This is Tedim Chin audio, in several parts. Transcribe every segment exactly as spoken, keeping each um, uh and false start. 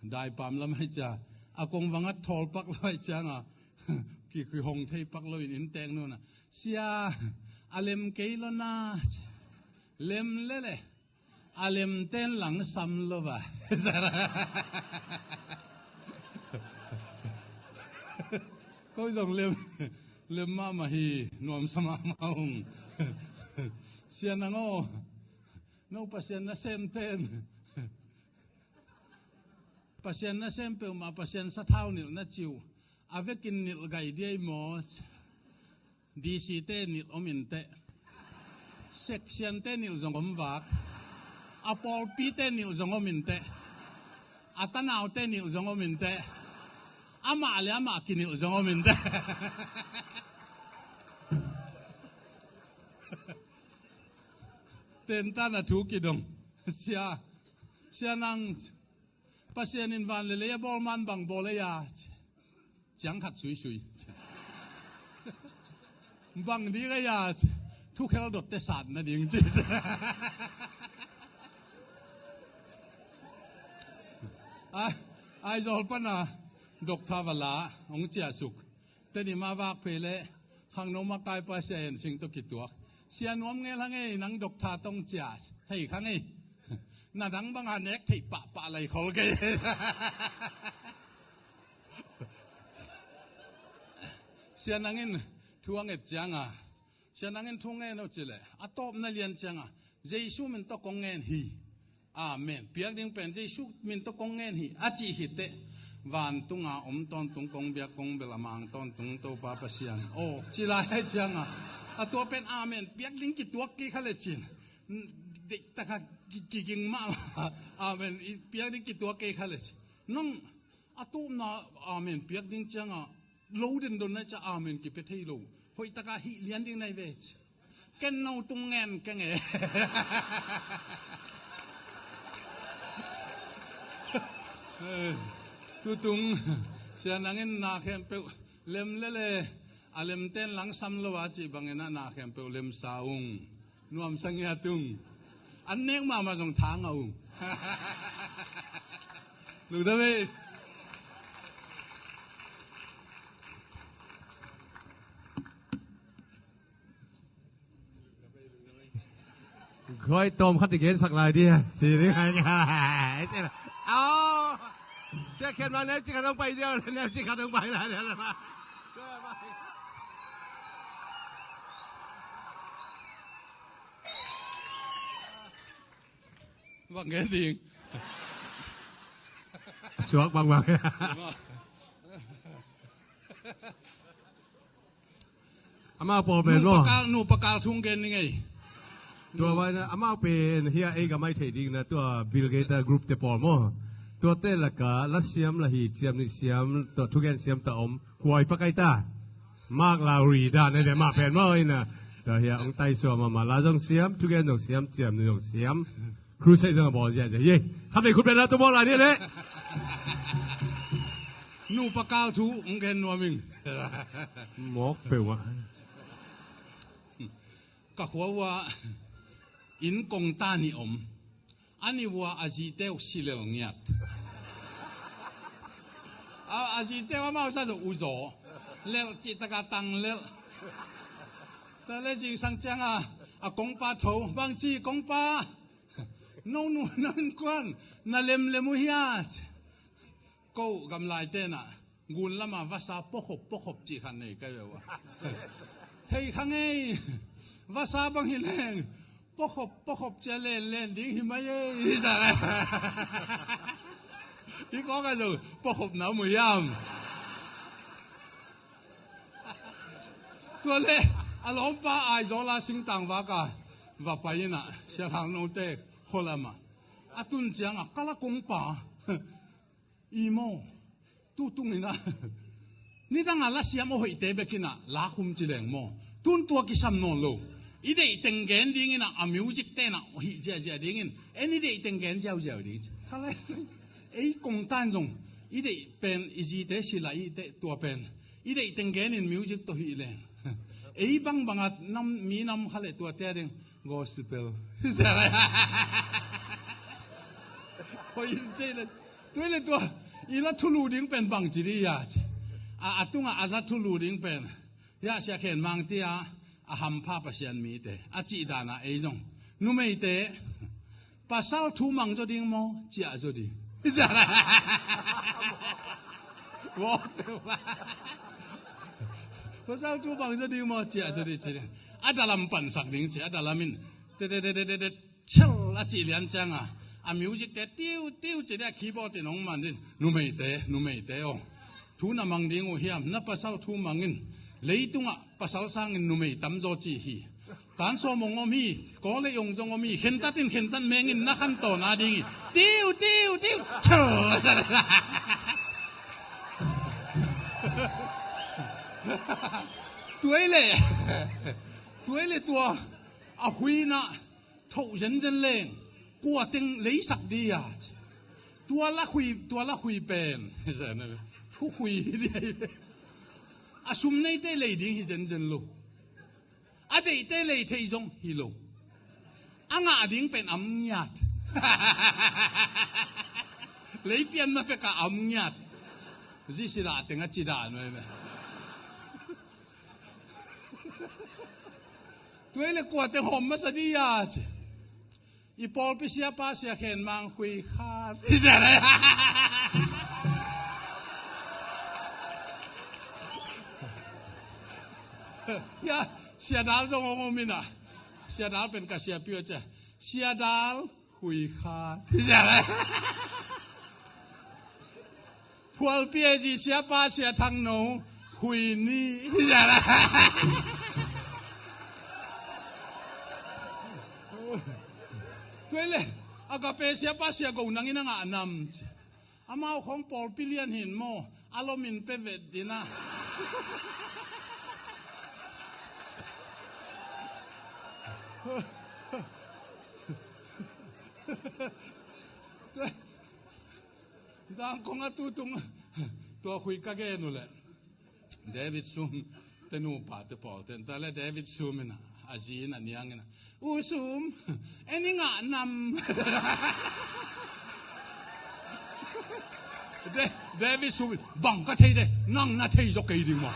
Daipam lam ai cia, a kong vang a thawl pak lo ai cianga, ki, kihong thei pak lo in inntek nuna, "Sia, a lem kei lo na, lem lele, a lem ten lang sam lo va." Ko zong lem, lem mahmah hi, nuamsa mahmah ung. "Sia nang aw, no Pasian nasem ten, Pasian nasem peuhmah Pasian sathau nilh na ci uh, a vekin nilh gai diai maw? D C te nilh om inteh, section te nilh zong om vak, a pawlpi te nilh zong om inteh, a tanau te nilh zong om inteh, amah le amah kinilh zong om inteh." Tentan a thu kidong. "Sia, sia nang, Pasian in van le lei a bawl man bang bawl ei a?" "Ciang khat suisui." "Bang ding ei a?" "Thukhel dotte sat nading," ci. Ai, Aizawl pana doctor va la, hong ciahsuk. Tedim a vak phei leh khangno makaipa Sia En Sing tawh kituak. "Sia nuam ngel hang ei, nang doctor tawh hong ciah thei kha ngei. Na dang banga nek theih pahpah lai khol kei." Sia nangin thu a nget cianga, sia nangin thu ngen uh cileh a tawpna lian cianga, "Jesu min tawh kong ngen hi. Amen. Piak ding pen Jesu min tawh kong ngen hi," a cih khit teh, vantunga om tawntung kong biak kong bel a mang tawntung Topa Pasian aw, ci lai ai cianga, a tua pen amen piak ding kituak kei kha le cin. Deihtaka ki, kiging mahmah. "Amen, i piak ding kituak kei kha le cin." Nang a tupna amen piak ding cianga lo dendon nai ca amen kipia thei lo. Hoihtaka hih lian ding nai ve ci. Ken no tung ngen keng e. Tutung sia nangin na khempeuh lem lele, a lem ten lang sam lo a cih bangin a na khempeuh lemsa ung. Nuamsa ngiat ung. An nek mahmah zong thang a ung. Lungdam ei. Khoi tawm khat i gensak lai dia. Si ding hai. Aw. Second ma neu ci khat hong pai dia. Neu ci khat hong pai lai dia. Bang gen ding. Suak bangbang. Amau pawl pen maw? Nupa kal, nupa kal thu gen ning ei. Tua vai na, amau pen hia ei gamai thei ding na tua Bill Gates group te pawl maw? Tuate laka la siam la hi, ciam ni siam, tua thugen siam ta om. Kuai pakai ta. Mark Lowry dan ne de ma pen maw ina. Tua hia ong tai suam ma la zong siam, thugen zong siam, ciam ni zong siam. Crusade zong a bawl ziahziah hi. Khat vei khut beng na tua bawl lai ni leh. Nupa kal thu hong gen nuam ing. Mawk peuh ah. Ka khua uh ah inn kong ta nih om. A nih uh ah a zite uh si lel ngiat. A, a zite uh amau sa zong uzaw. Lel cih taka tang lel. Tua leh zingsang ciang a, a kongpa tho. Bangci kongpa. No nu, no innkuan na lemlem uh hia? Ko gamlai tenah gun lama vasa pokhop pokhop cih khat nei kai ve uh a. Thei kha ngei, vasa bang hi leng pokhop pokhop cia len len ding hi mai ei. Hi kawk a zo pokhop na mu hiam? Tua leh a lawmpa Aizawl a singtang vaka va pai inah Sia Thang Note khualama a tun cianga kala kongpa i maw? Tutung inah nidanga lasiam a hoihte bekinah lakhum ci leng maw? Tun tua kisam nawn lo. I deih teng gen dinginah a music tenah hih ziahziah dingin en i deih teng gen ziauziau ding ci. Kala ei kongtan zong i deih pen i zite sila ihteh tua pen i deih teng genin music tawh hih leng ei bangbanga nam, mi nam kha leh tuate a ding gospel. Hoih in cei le Tua hi leh tua i la thulu ding pen bangci dih hia ci. A, a tungah a la thulu ding pen, hia, Sia Khen Mang, tia a hampha Pasian mite a cih danah ei zong numeite, pasal thu mang zaw ding maw, ciah zaw ding? Pasal thu mang zaw ding maw, ciah zaw ding ci ding. A dalam pansak ding ci, a dalam in te te te te te te, chel a cih lian cianga, a music te tiu tiu ci ding, a keyboard in hong man ding. Numeite, numeite aw, thu na mang ding uh hiam? Na pasal thu mang in. Leitungah pasal sangin numei tamzaw ci hi. Tan sawm hong om hi. Kawlei hong zong om hi. Khentat in, khentat mengin, na khantawn a ding hi. Tiu tiu tiu. Chel. Tua hi leh, tua hi leh tua a huina thoh zenzen leng, kua teng leisak dih a ci. Tua la khui, tua la khui pen, thuhui hi dih. A sum neite lei ding hi zenzen lo. A deihte lei thei zong hi lo. A ngah ding pen am ngiat. Leipian ma peka am ngiat. Zisila teng a ci dan uh hi ve. Tua hi leh kua teng hawm masa dih a ci. I pawlpi siapa Sia Khen Mang Khui Khat. Ya, Sia Dal zong hong om in a. Sia Dal pen ka siapi uh ci a. Sia Dal Khui Khat. Phualpi a zi siapa Sia Thang No Khui Nih. Tua hi leh Agape siapa Sia Go Nang in a ngah nam ci. Amau khong pawlpi lian hi in maw, a lom in pe vet ding a. Zangkong a tutung tua khui ka gen uh leh David Sum te nupa te pawl ten ta le David Sum in a, a zi in a niang in a, "U Sum, en i ngah nam?" Da-, David Sum in, "Bang ka thei de, nang na thei zaw kei ding maw."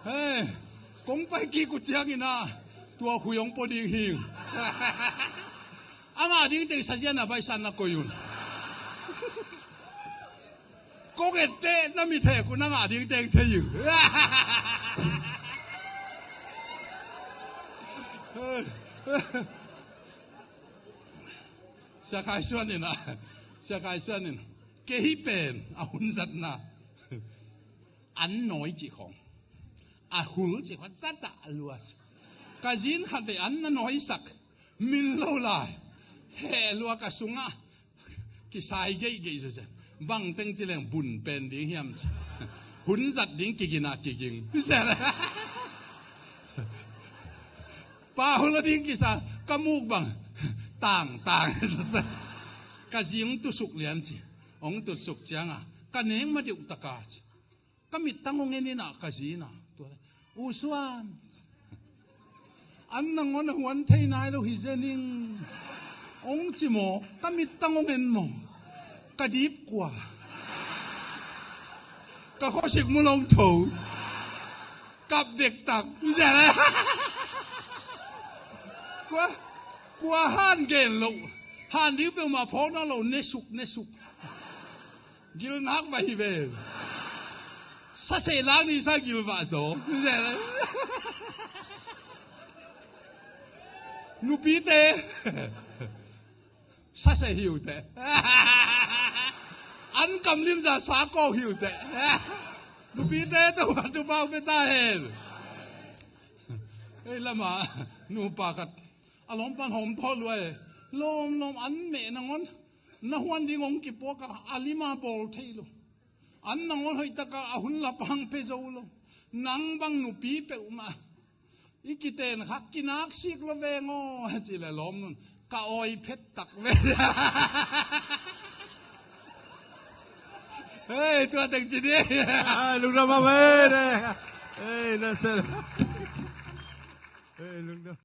Hei, kong pai kik uh ciangin a, tua khui hong pua ding hi. A ngah ding teng sazian a baisan na koih un. Kong etteh na mit hek un a ngah ding teng thei in. Sia Khai Suan in a, Sia Khai Suan in, kei pen a hun zatna an nawi cih khong, a hul cih khong zat a lua. Ka zin khat vei an na nawisak, min lo lai, heh lua, ka sungah kisai geihgeih zuzan. Bang teng ci leng bun pen ding hiam ci. Hun zat ding kigin a kiging. Pa hul a ding kisa, ka muk bang tangtang. Ka zi hong tusuk lian ci. Hong tusuk cianga ka nek ma deuh taka ci. Ka mittang hong en in a, ka zi in a, tua le, "U Suan, an nangawn a huan thei nai lo hi zen ing," hong ci maw. Ka mittang hong en maw. Ka dip kua, ka khuasik mu long tho, kap dektak. Kua, kua han gen lo, han ding peuhmah phawk na lo, nesuk nesuk. Gilnak va hi ve. Saseh lak ni sa gilvah zaw. Nupite, saseh hi uh teh. An kamlim za sa kawk hi uh teh. Nupite, Topa thupha pia ta hen. Ei lama nupa khat a lawmpan hawm tawh lua e. Lawm, lawm, an meh nangawn na huan ding hong kipuak a, a lima bawl thei lo. An nangawn hoihtaka a hun lapang pe zo lo. Nang bang nupi peuhmah i kiten khak kinaksik lo veng aw, a cih le lawm nun, ka awi phet tak ve. Hei, tua teng ci dih. Ai, lungdam a ve. Hei, na sel. Hei, lungdam.